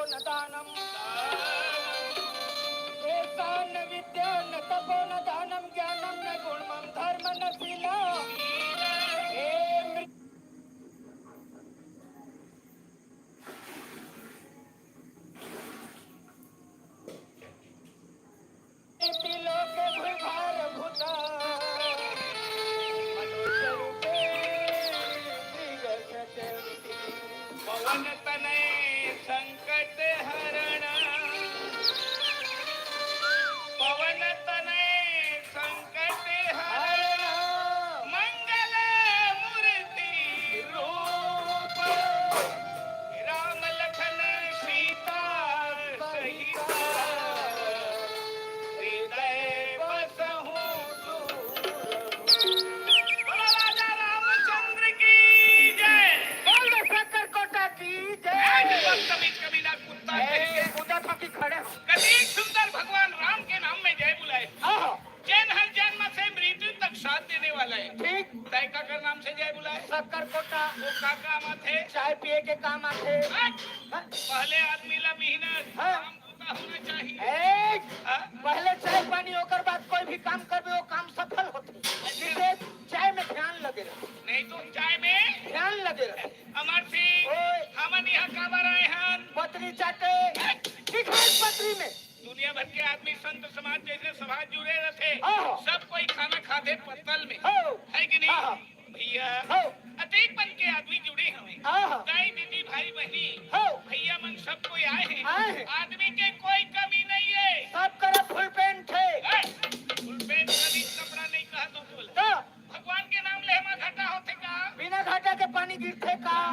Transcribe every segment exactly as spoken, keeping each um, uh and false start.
न दानम, एषा न विद्या न तपो न दानम ज्ञानम न गुणमम धर्म न शीला। हे मृ- पवन तनय संकट हरण, पवन तनय संकट हरण, मंगल मूर्ति रूप। राम लखन सीता सहित हृदय बसहु दूर। बोलो राजा रामचंद्र की जय। बोल शक्कर कोटा की जय। आज वक्त में कबीरा कुत्ता ए, के पूजा था कि खड़े हो। कति सुंदर भगवान राम के नाम में जय बुलाए। हाँ। जेन हर जन्म से मृत्यु तक साथ देने वाला है। ठीक। तय काकर नाम से जय बुलाए? शक्कर कोटा। वो का काम आथे? चाय पिए के काम आथे। हट। हाँ। पहले आदमी ला मेहनत, हाँ। काम बूता होना चाहिए। ए, हाँ? पहले चाय पानी, ओकर बाद कोई भी काम करबे, वो काम सफल होथे। अच्छा। जिसे चाय में ध्यान लगे रहे। नहीं तो चाय में ध्यान लगे रहे। अमर सिंह, ओए। हमन यहाँ काबर आए हन? पतरी चाटे। हट। दिखाई पतरी में। दुनिया भर के आदमी संत समाज जैसे सभा जुड़े रहते, हाँ। सब कोई खाना खाते पत्तल में, हाँ। है कि नहीं? हाँ। भैया, हाँ। अतेक मन के आदमी जुड़े हवे, हाँ। दाई दीदी भाई बहिनी, हाँ। भैया मन सब कोई आए हैं, आए हैं। आदमी के कोई कमी नहीं है। सब करा फुल पैंट है। ए, फुल पैंट कभी कपड़ा नहीं कहा तो बोल। तो भगवान के नाम ले मा घाटा होथे का? बिना घाटा के पानी गिरथे का?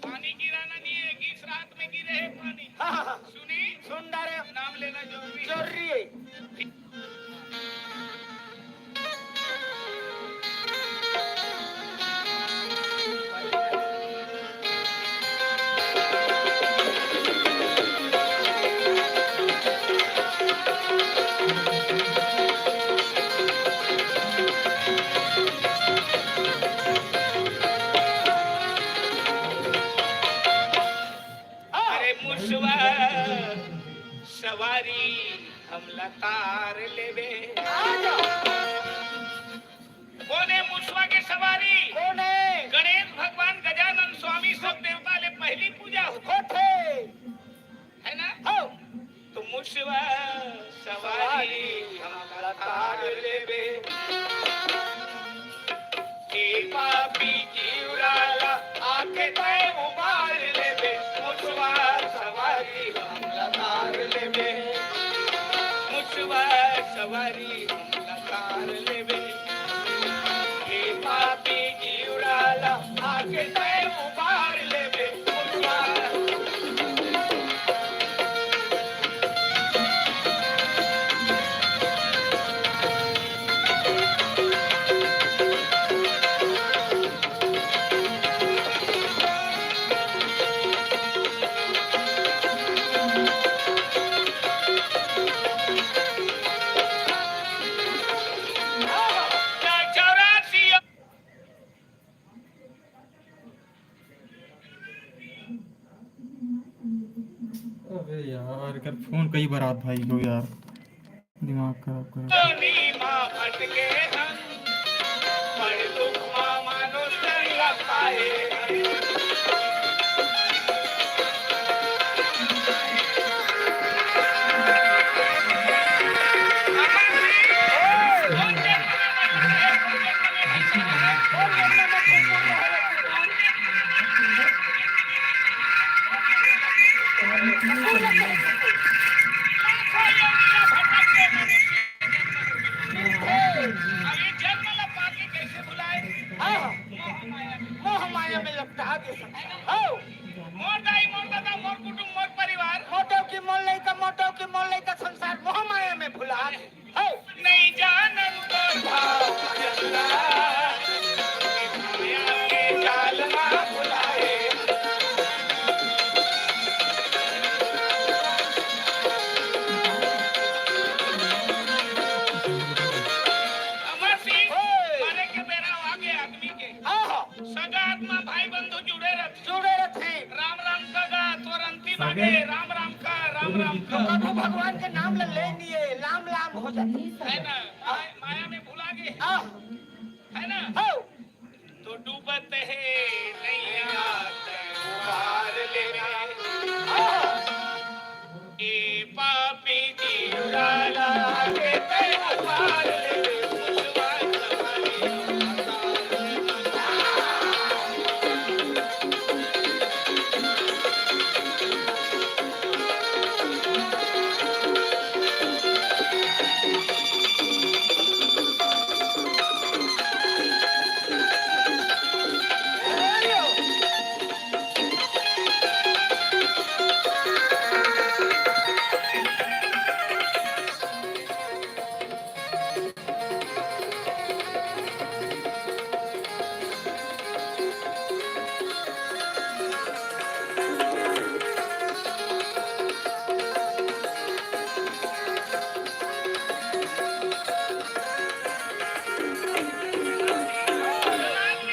पानी गिराना नहीं है, इस रात में गिरे है पानी। हाँ, हाँ, हाँ। सुनी? सुन डारे। नाम लेना जरूरी है। जरूरी है। अरे मुसवा सवारी हमला तार लेबे। कोन हे मुसवा के सवारी? कोन हे? गणेश भगवान, गजानन स्वामी, सब देवता ले पहली पूजा होथे। होथे। है ना? हो। तो मुसवा सवारी हमला तार लेबे। ए पापी जीवरा ला आके तय उबार लेबे। मुसवा सवारी हमला तार लेबे। मुसवा सवारी हमला तार लेबे। ए पापी जीवरा ला आके तय उबार लेबे। मुसवा अबे यार, एकर फोन कई बार आत भाई को यार, दिमाग खराब कर। अरे जन्म ला पाके कैसे भुलाए? हाँ, मोह माया में लपटा दे सकता। हाँ। मोर दाई, मोर दादा, मोर कुटुंब, मोर परिवार। मोटो की मोर लइका, मोटो की मोर लइका, संसार मोह माया में भुला दे। हाँ। नहीं जानन तो भाव जगला, दुनिया के जाल ना भुलाए। आगे राम राम का, राम राम का। कभू भगवान के नाम ल ले निये, लाम लाम हो जाथे। है ना? माया, माया में भुला गे। हाँ। है ना? हो। तो डूबत हे नैया तैं उबार ले। ए पापी जीव ला लागे तैं उबार ले।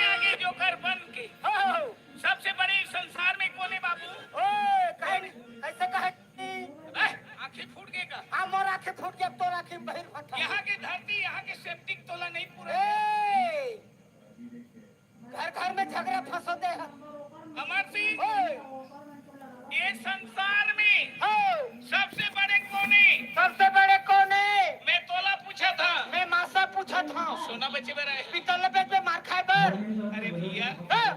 आगे जोकर बन के। हो, हो। सबसे बड़े संसार में कोन हे बाबू? ओए, काहे नहीं? कैसे कहे? ए, आँखी फूट गे का? हाँ, मोर आँखी फूट गे, तोर आँखी में बहिर फटा। यहाँ के धरती, यहाँ के सेप्टिक तोला नहीं पूरा। ए, घर घर में झगड़ा फंसो दे है। अमर सिंह, ओए। ये संसार में हो। सबसे बड़े कोन हे? सबसे बड़े कोन हे? मैं तोला पूछत हँव। मैं मासा पूछत हँव। सोना बेचे बर आए। पीतल बेचबे मार खाए बर। अरे भैया। हाँ।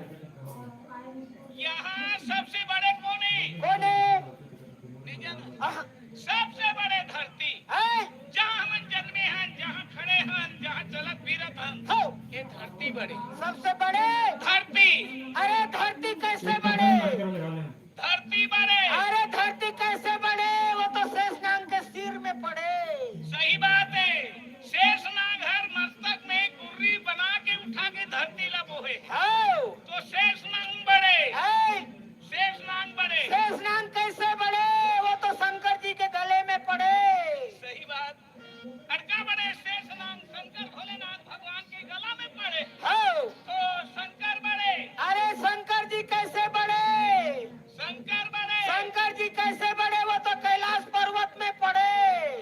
यहाँ सबसे बड़े कोन हे? कोन हे? नहीं जाना। आहा। सबसे बड़े धरती। हैं? जहाँ हमन जन्मे हन, जहाँ खड़े हन, जहाँ चलत फिरत हन, हो। ये धरती बड़े। सबसे बड़े। धरती। अरे धरती कैसे बड़े? धरती बड़े। अरे धरती कैसे बड़े? वो तो शेष नांग के सिर में पड़े। सही बात हे। शेष नांग हर मस्तक में गुर्री बना के उठा के धरती ला बोहे। हो। तो शेष नांग बड़े। हैं? शेष नांग बड़े। शेष नांग कैसे बड़े? वो तो शंकर जी के गले में पड़े। सही बात। अड़का बड़े शेष नांग शंकर भोलेनाथ भगवान के गला में पड़े। हो। तो शंकर बड़े। अरे शंकर जी कैसे बड़े? शंकर बड़े। शंकर जी कैसे बड़े? वो तो कैलाश पर्वत में पड़े।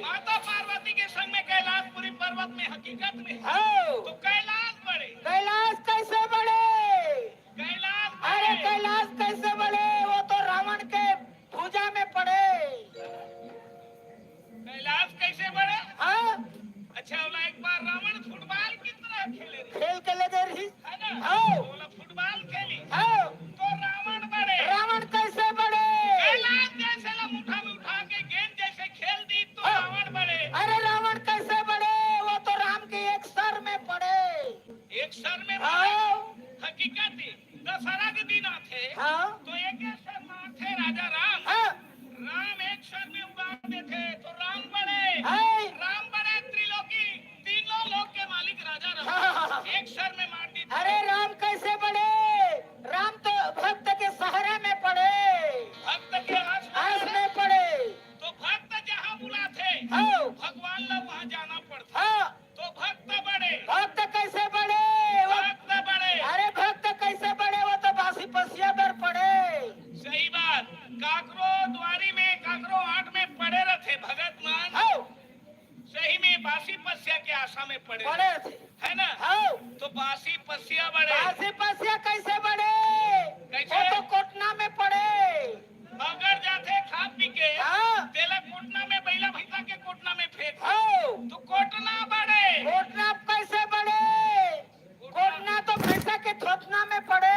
माता पार्वती के संग में कैलाशपुरी पर्वत में हकीकत में। हो। तो कैलाश बड़े। कैलाश कैसे बड़े? कैलाश अरे बड़े। कैलाश कैसे बड़े? वो तो रावण के भुजा में पड़े। कैलाश कैसे बड़े? हाँ। अच्छा, ओला एक बार रावण फुटबॉल की तरह खेले रही। खेल के ले दे रही। है ना? हाँ। ओला फुटबॉल खेली। हाँ। तो रावण बड़े। रावण कैसे बड़े? कैलाश जैसे ला मुठा में उठा के गेंद जैसे खेल दी तो हाँ। रावण बड़े। अरे रावण कैसे बड़े? वो तो राम के एक सर में पड़े। एक सर में हाँ। मारे, हकीकत हे, दशहरा के दिन आथे, हाँ। तो एक एक सर मारथे राजा राम। हाँ। राम एक सर में उड़ा देथे, तो राम बड़े। हाँ। राम बड़े त्रिलोकी, तीनों लोक के मालिक राजा राम। हाँ। एक सर में मार दी। अरे राम कैसे बड़े? राम तो भक्त के सहारा में पड़े। भक्त के आस में आस पड़े। में पड़े। तो भक्त जहाँ बुलाथे, हाँ। भगवान ला वहाँ जाना पड़थे। हाँ। तो भक्त बड़े। भक्त कैसे बड़े? वो भक्त बड़े। अरे भक्त कैसे बड़े? वो तो बासी पसिया बर पड़े। सही बात। काकरो दुवारी में, काकरो आंट में पड़े रथे भगत मन। हौ। सही में बासी पसिया के आसा में पड़े पड़े रथे। रथे। है ना? हौ। तो बासी पसिया बड़े। बासी पसिया कैसे बड़े? कैसे? वो तो कोटना में पड़े। अगर जाथे खा पी के, हाँ। तेला कोटना में, बइला भइसा के कोटना में फेंक। हाँ। तो कोटना बड़े। कोटना कैसे बड़े? कोटना तो भइसा के थोथना में पड़े।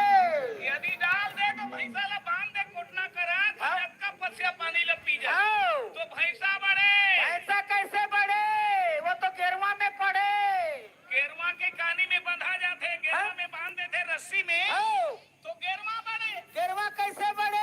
यदि डाल दे तो भइसा ला बांध दे कोटना करा, हाँ। जतका पसिया पानी ला पी जा। हाँ। तो भइसा बड़े। भइसा कैसे बड़े? वो तो गेरवा में पड़े। गेरवा के कानी में बंधा जाथे, गेरवा हाँ। में बांध देथे रस्सी में। हाँ। तो गेरवा बड़े। गेरवा कैसे बड़े?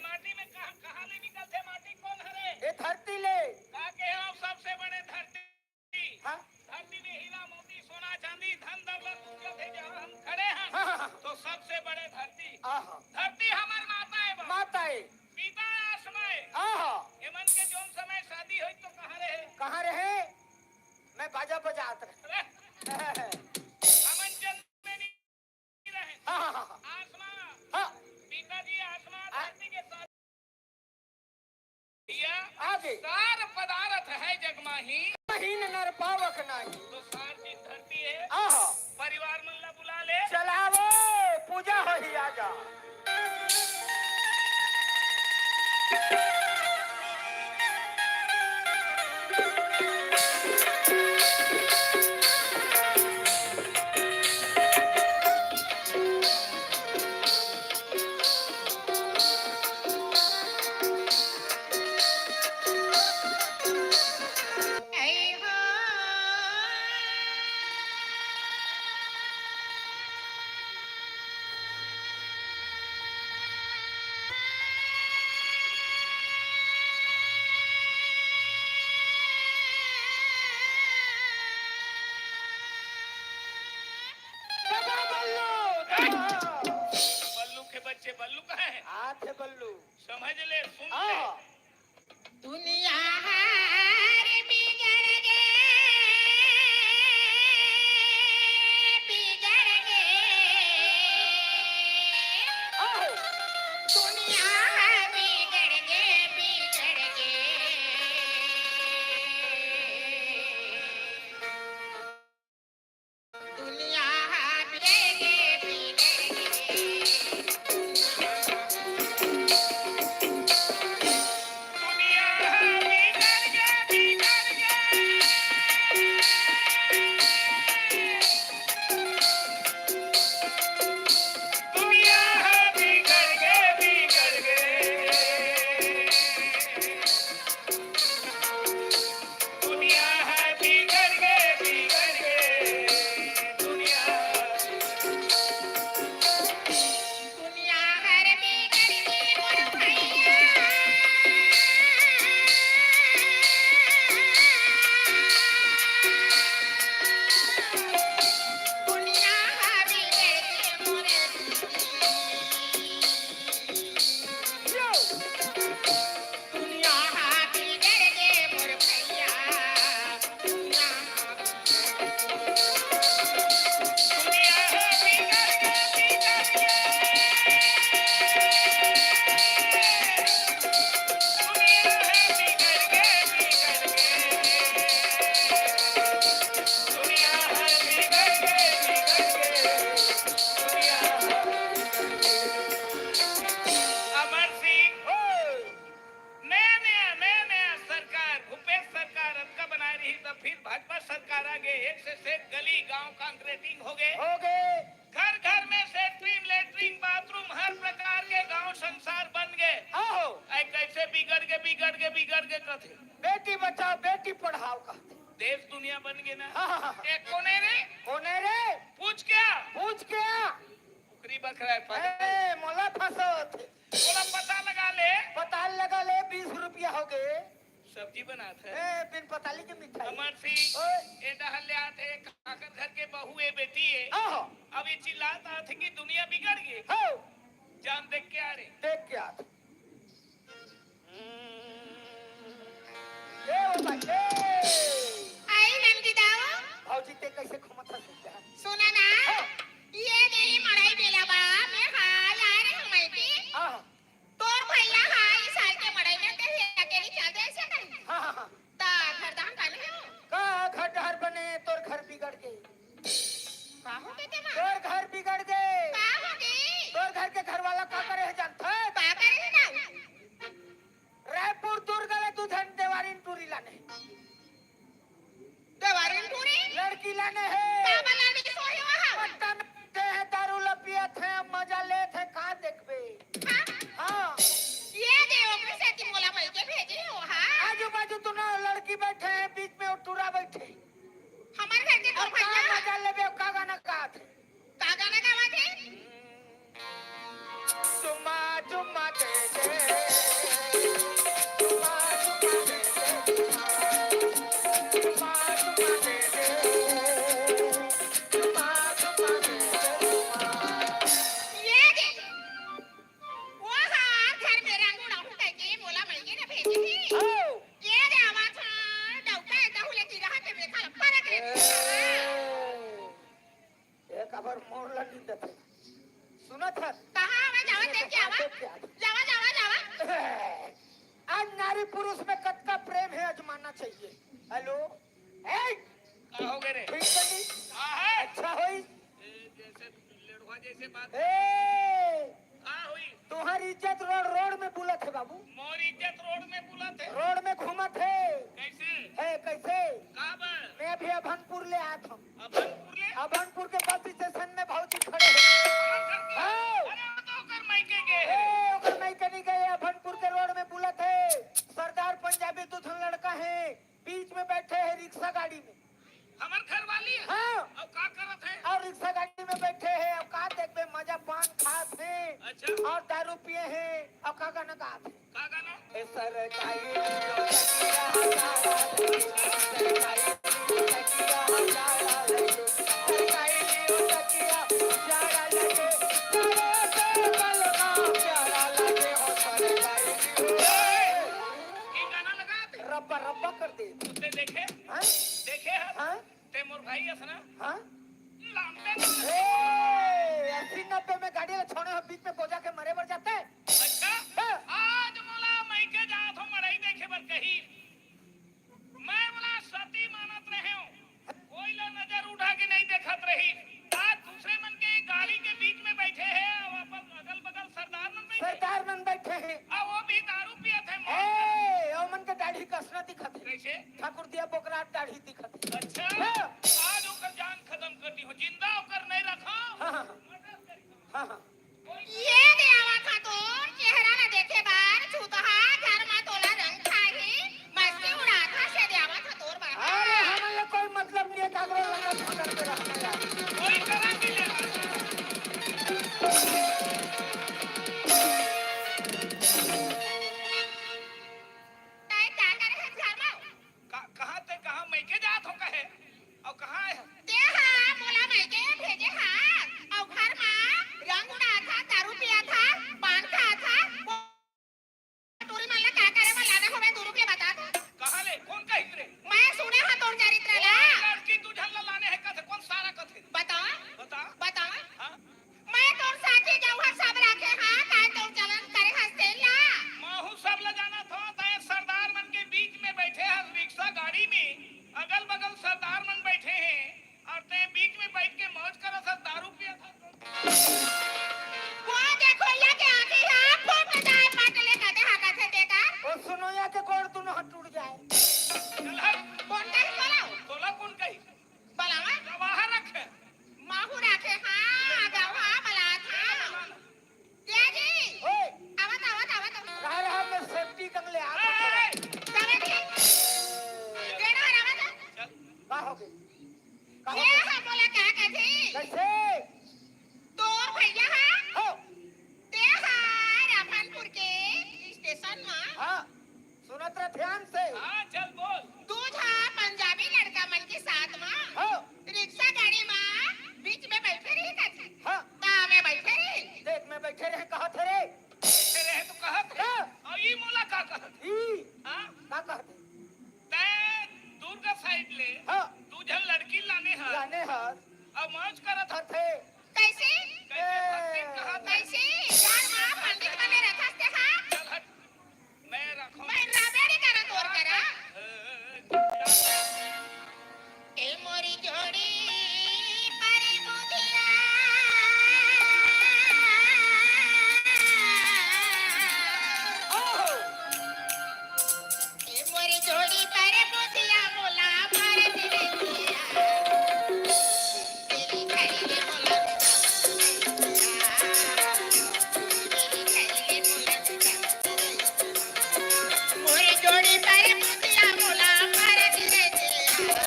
माटी में कहाँ, कहाँ ले निकलथे? माटी कोन हरे? ए धरती ले। का कहे हो, सबसे बड़े धरती। हाँ। धरती में हीरा, मोती, सोना, चांदी, धन दौलत उपजथे, जहाँ हम खड़े हैं, हाँ, हाँ, हाँ। तो सबसे बड़े धरती। आहा। धरती हमर माता है बा। माता है। पिता आसमां है। आहा। एमन के जोन समय शादी होई तो कहाँ रहे? कहाँ रहे? मैं बाजा बजात रहे। अरे। हमन जन्म में नहीं रहे। हाँ, हाँ, हाँ, हाँ। आसमां। हाँ। पिताजी आसमां आ- धरती के साथ। भैया, आगे। सार पदार्थ है जग माही। महीन नर पावक नाही। तो सार चीज धरती है। आहा। परिवार मन ला बुला ले। चलावो, पूजा होही, आजा। बल्लू के बच्चे, बल्लू कहाँ है? आथे बल्लू। समझ ले, सुन ले। हाँ। दुनिया हर बिगड़ गे, बिगड़ गे। आहो। दुनिया बिगड़ गे, बिगड़ गे। दुनिया बिगड़ गे, बिगड़ गे। अमर सिंह, नया नया, नया नया सरकार, भूपेश सरकार अतका बनाए रही, तब फिर भाजपा सरकार आ गे, एक से सेठ गली, गांव concreting हो गे। हो गे। घर घर में सेठ, लेटरिन, बाथरूम, हर प्रकार के गांव संसार बन गे। आहो। ऐ कैसे बिगड़ गे, बिगड़ गे, बिगड़ गे कथे। बेटी बचाओ, बेटी पढ़ाओ कहथे। देश दुनिया बन गे ना। हाँ, हाँ, हाँ। ए, कोने रे? कोने रे? पूछ क्या? पूछ क्या? कुकरी बखरा है, फंस ए, मोला फंसो थे। मोला पता लगा ले। पता लगा ले, बीस रुपया हो गे। सब्जी बनात है। ए, बिन पताली के मिठाई। अमर सिंह, ओए। ए डहर ले आत है, काकर घर के बहू ए बेटी है। आहो। अब ये चिल्लात आत है कि दुनिया बिगड़ गे। हो। जान देख के आ रे। देख के आ। ए, ओ भाई, ए। आई नंदी दाऊ। भौजी, ते कैसे घूमत हस? सुना ना। हाँ। ये नहीं मड़ई बेला बा, मैं हाल आ रहे हूँ मायके। हाँ। तोर भैया हा, ई साल के मड़ई में ते ही अकेली चल दे ऐसे कहीं। हाँ, हाँ, हाँ। ता घर दान काने हो? का घर डहर बने, तोर घर बिगड़ गे। का हो गे तेमा? तोर घर बिगड़ गे। का हो गे? तोर घर के घर वाला का करे हे जानत हस? का करे हे ना? रायपुर दुर्ग ले दू झन देवारिन टूरी लाने। देवारिन टूरी? लड़की लाने हे। बाबा लाने के सोहे वहाँ। पट्टा में ते हे, दारू ल पियत हे, मजा लेत हे, का देखबे? हाँ? हाँ। ये दे, ओकरे सेती मोला मइके भेजे हो, हाँ? आजू बाजू दुनो लड़की बैठे हे, बीच में वो टूरा बैठे। हमर घर के तोर अब का भैया। मजा लेबे, अब का गाना गात हे? का गाना गावत हे? चुम्मा, चुम्मा दे दे। पुरुष में कतका प्रेम हे, आजमाना चाहिए। हेलो, ए, का हो गे रे? ठीक बनी? का है? अच्छा होई। ए, जैसे लेड़वा जैसे बात। ए, का होई? तुहार इज्जत रोड, रोड में बुलत हे बाबू। मोर इज्जत रोड में बुलत हे? रोड में घूमत हे। कैसे? हे, कैसे? का बर? मैं अभी अभनपुर ले आत हूँ। अभनपुर ले? अभनपुर के बस स्टेशन में भौजी खड़े हे। हाँ, करके? हाँ। अरे, वो तो ओकर मायके गे हे। ए, ओकर मायके नहीं गे, अभनपुर के रोड में बुलत हे। सरदार पंजाबी दू झन लड़का हे, बीच में बैठे हे रिक्शा गाड़ी में। हमर घर वाली हे? हाँ। अउ का करत हे? अउ रिक्शा गाड़ी में बैठे हे, अउ का देखबे, मजा पान खात हे। अच्छा। अउ दारू पिए हे, अउ का गाना गात हे? का गाना? ए सरकारी ए, गाना लगा दे। रब्बा रब्बा कर दे। तैं देखे? हाँ? देखे हे? हाँ? तैं मोर भाई अस ना? हाँ? लानते ना। ए, अस्सी नब्बे में गाड़ी ला छोड़े हो, बीच में बोजा के मरे बर जाते? अच्छा? हाँ। आज मोला मायके जात हो मड़ई देखे बर कही। मैं मोला सती मानत रहे हो, कोई ला नजर उठा के नहीं देखत रही। आज दूसरे मन के गाड़ी के बीच में बैठे हे अउ अपन अगल बगल सरदार मन बैठे। सरदार मन बैठे हे। अउ वो भी दारू पियत हे, मौज करत। ए, ओ मन के दाढ़ी कसना दिखत हे। कैसे? ठाकुर दिया बोकरा दाढ़ी दिखत हे। अच्छा। हाँ। आज ओकर जान खत्म कर दी हो, जिंदा ओकर नहीं रखो। हाँ, हाँ, हाँ। हाँ, हाँ। ये दे आवत हा तोर चेहरा ला देखे बर, छूतहा घर मा तोला रंग खाही, मस्ती उड़ात हा से दे आवत हा तोर बर। अरे, हमन ला कोई मतलब नहीं है, काकरो रंगत फंगत के रहना यार। कोई तरह की ले। तैं का करे हस घर मा? का-, कहाँ तैं कहाँ मइके जात हो कहे? अउ कहाँ आए हस? तें हा मोला मइके भेजे हस, अउ घर मा रंग उड़ात हस, दारू पियत हस, पान खात हस, वो टूरी मन ला का करे बर लाने होवे, दू रुपया बता तो। कहाँ ले? कोन कहिस रे? मैं सुने हँव तोर चरित्र ला। लड़की दू झन ला लाने हे कथे, कोन सारा कथे? बता। बता। बता। हाँ? मैं तोर साथी जउहर सब राखे हँव, काय तोर चलन करे हस तेन ला? महूँ सब ला जानत हँव, तैं सरदार मन के बीच में बैठे हस रिक्शा गाड़ी में, अगल बगल सरदार मन बैठे हे अउ तैं बीच में बैठ के मौज करत हस, दारू पियत हस। वो देखो, ये के आँखी हा, फूट जाए, पाटले कथे हा, कथे तें का। ओ सुनो, या के गोड़ दुनो हाथ टूट जाए। चल हट। कोन कही तोला? तोला कोन कही? बलावा? गवाह रखे। महूँ राखे हँव, गवाह बलात हँव। तेजी। ओए। आवत, आवत, आवत, आवत। रहा, रहा, मैं safety कंग ले आता हूँ। ए, ए। चले जी। गेड़ा हरावत। चल। का हो गे? का हो ये गे? हा मोला का कथे? कैसे? तोर भैया हा? हो। तें हा रामधनपुर के स्टेशन मा। हाँ। सुनत रह ध्यान से। हाँ, चल बोल। दू झा पंजाबी लड़का मन के साथ मा हो। रिक्शा गाड़ी मा बीच में बैठे रहे कथे। हाँ। ता मैं बैठे रहे। देख, मैं बैठे रहे, कहत हे रे। बैठे रहे तो कहत हे। हाँ। अउ ई मोला का कहत हे? ई। हाँ? का कहत हे? तैं दुर्ग side ले हाँ। दू झन लड़की लाने हस। लाने हस। अउ मौज करत हस। करत हे। कैसे? कैसे भक्ति कहा था? कैसे? यार, वहाँ पंडित बने रहता थे, हाँ? चल हट। मैं रखूं। मैं राबेड़ी करा तोर करा। ए, ए, ए, ए, ए, ए मोरी जोड़ी पर मुदिया। ओहो। ए मोरी जोड़ी पर मुदिया मोला मार दे रे दिया। तेरी खरी रे मोला। तेरी खरी रे मोला। मोरी जोड़ी पर मुदिया मोला मार दे रे दिया।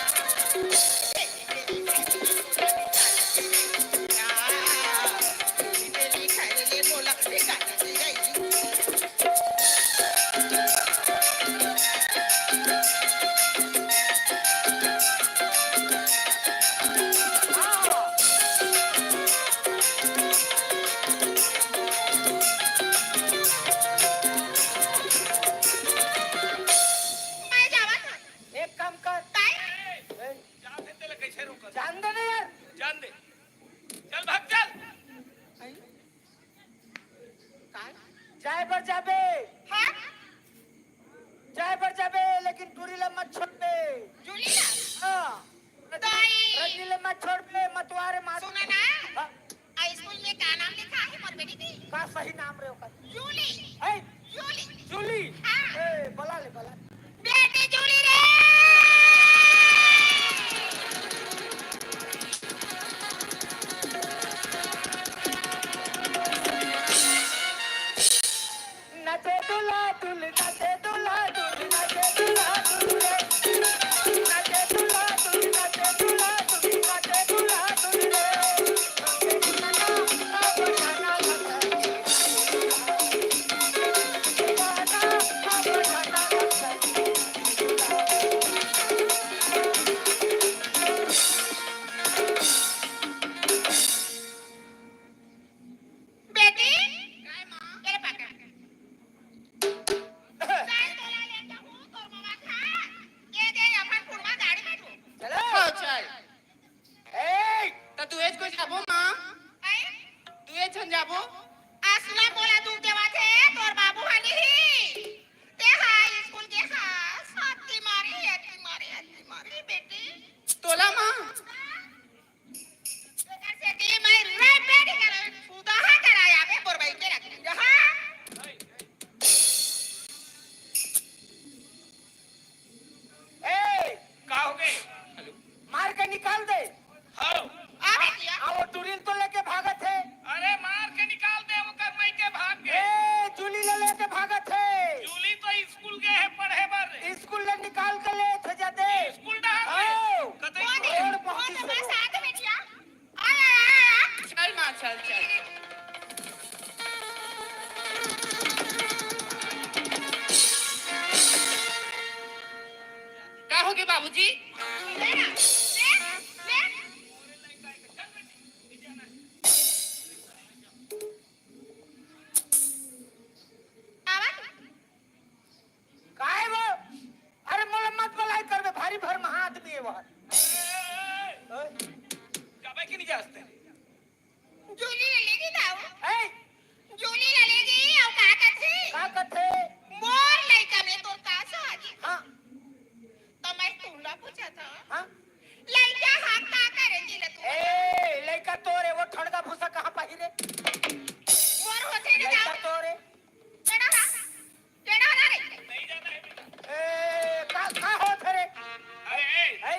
मैं जावत हूँ। एक काम कर। ताई। ए, जात हे तेला कैसे रोकत? जान दे ना यार। जान दे। चल भाग चल। आई। काय? जाए बर जाबे। हाँ? जाए बर जाबे, लेकिन टूरी ला मत छोड़बे। जूली ला? हाँ। तो आई। रजनी ला मत छोड़बे, मतवारे मार। सुना ना? हाँ। आ, स्कूल में का नाम लिखा है मोर बेटी के? का सही नाम रे ओकर? जूली। है? जूली। जूली? हाँ। ए, बला ले, बला। बेटी जूली रे। नाचे दूल्हा दुल्हन, नाचे दूल्हा दुल्हन, नाचे दूल्हा दुल्हन रे। नाचे दूल्हा दुल्हन, नाचे दूल्हा दुल्हन, नाचे दूल्हा दुल्हन रे। बेटी, काय माँ? तेरे पाकर। चल, तोला लेके हूँ, तोर ममा खा। ये दे, अपन कुड़मा गाड़ी में ठो। चलो। हो, चल। ए! त तू एज को जाबो, माँ? आई? तू एज झन जाबो? असला बोला तू देवा थे, तोर बाबू हनी ही। ते हा स्कूल के हा, सत्ती मारी, अत्ती मारी, अत्ती मारी, बेटी। तोला, माँ? एकर सेती मैं रैप नहीं करंव, सुदाहा कराया बे बोरबई के रख। हाँ? ए, का हो गए? मार के निकाल दे। हाँ। आ, आ, आ, वो टुरिन तो लेके भागत है। अरे, मार के निकाल दे, ओकर माई के भाग गए। ए, जूली ले लेके भागत है। जूली तो स्कूल गए है पढ़े बर। स्कूल ले निकाल के ले थे जाते। स्कूल डहार से? आओ। कतई कौन है? रोड पहुंची कौन है? से। बस आ तो बेटिया। आ, आ, आ, आ। चल माँ, चल, चल। का हो गे बाबूजी? ले ना, ले, ले। आवा। काय वो? अरे मोला मत बलाई करबे, भारी भरमहा आदमी है वो। ओए। काबे के नहीं जास्ते? जूली ला लेगी ना वो। ए? जूली ला लेगी, अउ का कथे? का कथे? मोर लइका में तोर का साथ? हाँ। त मैं तुला पूछा था। हाँ? लइका हा का करे जी ला तू? ए, लइका तोर ए, वो ठड़गा भूसा कहाँ पाही रे? मोर होथे ना लइका जाओ। तोर ए। केड़ा हा? केड़ा हा रे? ए, का, का होत हे रे? अरे, ए, ए?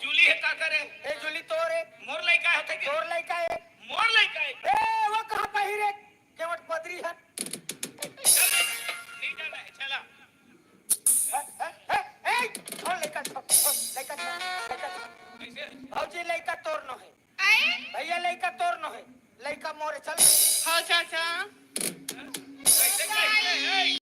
जूली हे का करे? ए, जूली तोर ए। मोर लइका होथे के? तोर लइका ए। मोर लइका ए। ए, वो कहाँ पाही रे? केवट बदरी हे। चल, नहीं जाना है, चला। ए, ए, ए, ए, छोड़ लइका, छोड़, छोड़, लइका छोड़, लइका छोड़। कैसे? भौजी लइका तोर नो हे। आए? भैया लइका तोर नो हे, लइका मोरे चल। हाँ चाचा। कैसे कही? ए,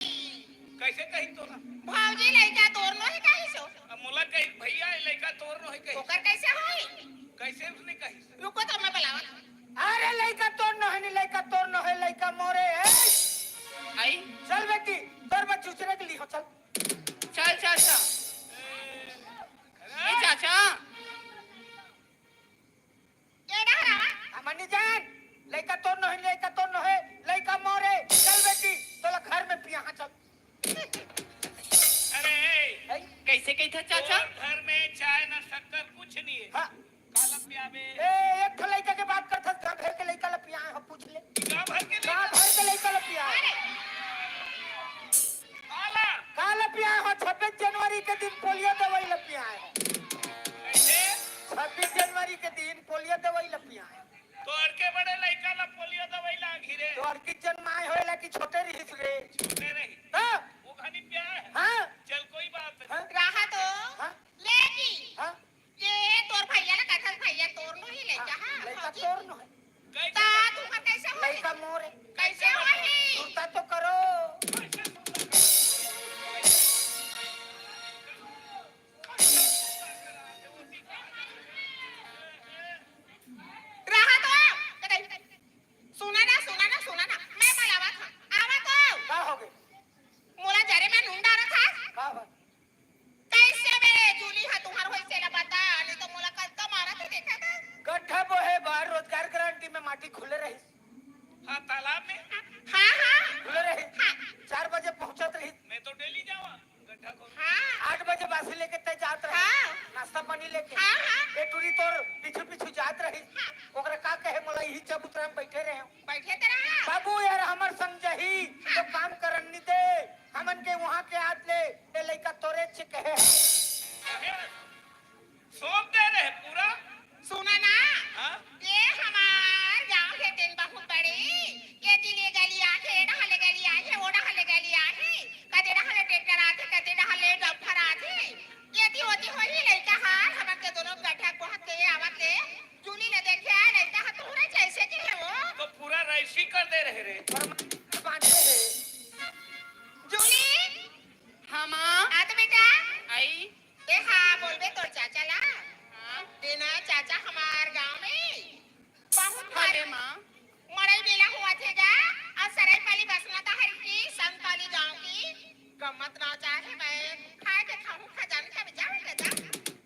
कैसे कही तोरा? भौजी लइका तोर नो हे कही सो। अब मोला कही भैया लइका तोर नो हे कही। ओकर कैसे होई? कैसे उसने कही? रुको तो मैं बुलावा। अरे लइका तोर नो हे नी, लइका तोर नो हे, लइका मोरे हे। आई? चल बेटी, तोर बर चुचरे के ली हो, चल। चल चाचा। ए चाचा। ए डहरा। हमनी जान, लइका तोर नो हे, लइका तोर नो हे, लइका मोरे। चल बेटी, तोला घर में पिया, हाँ, चल। अरे, ए, कैसे कहिथे चाचा? तोर घर में चाय ना शक्कर कुछ नहीं है। हाँ। काला पियाबे? ए, एक ठो लइका के बात करथस, गाँव भर के लइका ला पियाए हो, पूछ ले। गाँव भर के गाँव लइका? भर के लइका ला पियाए। काला? काला पियाए हो, छब्बीस जनवरी के दिन पोलियो दवाई ला पियाए हो। कैसे? छब्बीस जनवरी के दिन पोलियो दवाई ला पियाए। तो अड़के बड़े लइका ला पोलियो दवाई ला घिरे। तो अड़की जन्माए होएला कि छोटे रहिस रे? छोटे रही। हाँ। वो घनी पियाए है। हाँ। चल कोई बात नहीं। हाँ। रहा तो हाँ। लेगी। हाँ। ये तोर भैया ला कथस भैया तोर नो ही लइका, हाँ, हाँ, लइका भौजी। तोर नो हे। ता तुमर कैसे होही? लइका मोर हे। कैसे होही? सुरता तो करो। रहा तो। सुना ना, सुना ना, सुना ना। मैं बुलावा था। आवा तो। का हो गे?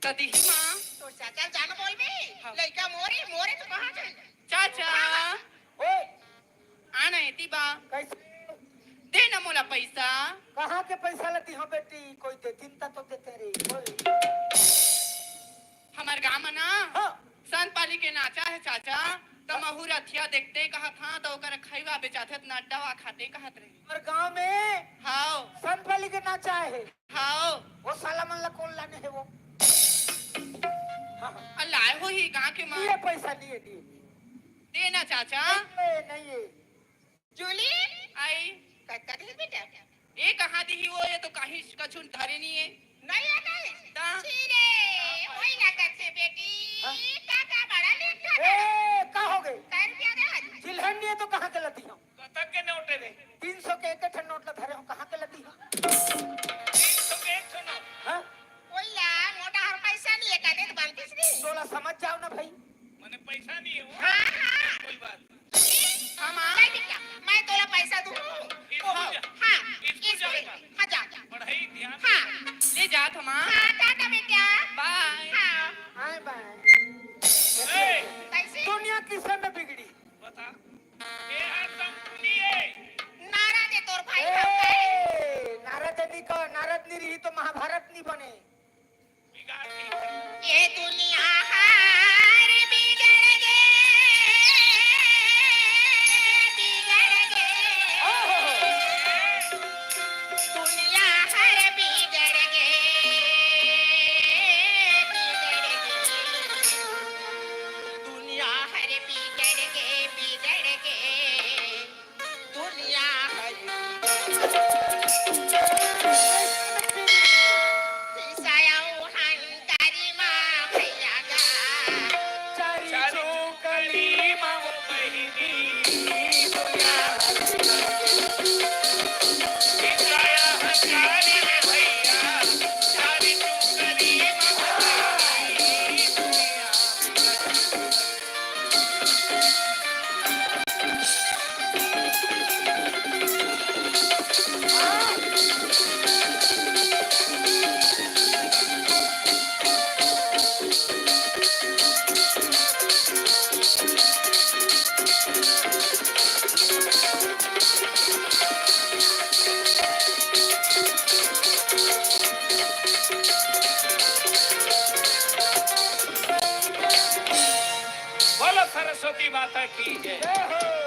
त दिही माँ। तोर चाचा जान बोलबे। हाँ। लइका मोरे, मोरे तो कहाँ जाए? चाचा। हाँ। ओए। आना एती बा। कैसे? दे ना मोला पैसा। कहाँ के पैसा लेती हो बेटी? कोई देतिन त तो देते रे। बोल। हमर गाँव म ना हाँ। संत पाली के नाचा हे चाचा, त महू रथिया देखते कहत हाँ, त ओकर खइवा बेचाथे त नड्डा वा खाते कहत रहे। हमर गाँव में हाँ। संत पाली के नाचा हे। हाँ। वो साला मन ला कौन लाने हे वो? हाँ, हाँ। अ, लाए होही गाँव के मन। लिए पैसा लिए, लिए। दे ना चाचा। नहीं, नहीं। जूली, आई। कतका देर बेटा? ए, कहाँ दिही वो, ये तो कहीं कछु धरे नहीं है। नहीं है, नहीं। ता? छी रे, वही ना करते बेटी। हाँ? का, का बड़ा लेट कर ए, का हो गए? कै रुपया दे आज? चिल्हन नहीं है तो कहाँ के लती हम? कतक के नोट है रे? तीन सौ के एक ठन नोट ला धरे हो, कहाँ के लती हो? तीन सौ के एक ठन नोट? हाँ? ओइला, मोटा हर पैसा नहीं है, कहते तो बनतीस नहीं। तोला समझ जाओ ना भाई। मने पैसा नहीं है वो? हाँ, हाँ। कोई बात नहीं। हाँ, माँ। ले बेटा, मैं तोला पैसा दूँ। स्कूल हाँ, जा। हाँ, स्कूल स्कूल। जाएगा। हाँ, जा, जा। पढ़ाई ध्यान हाँ। ले जात हमा। हाँ, टाटा बेटा। बाय। हाँ। Hi bye. ए, कैसे? दुनिया किसे में बिगड़ी? बता। ए हर तुम सुनिए। नारद है तोर भाई ए, हम कहे। नारद है नहीं कह, नारद नहीं रही तो महाभारत नहीं बने। बिगाड़ दी। ये दुनिया हर बिगड़ गे, बिगड़ गे। ओहो। दुनिया हर बिगड़ गे, बिगड़ गे। दुनिया हर बिगड़ गे, बिगड़ गे। दुनिया हर बिगड़ गे। पिसाया उहन तारी माँ भैया गा। चारी चारी चौकली माँ वो बहिनी। दुनिया हर बिगड़ गे। पिसाया उहन तारी रे भैया। चारी चौकली माँ वो बहिनी। दुनिया हर बिगड़ गे। बोलो सरस्वती माता की जय। जय हो।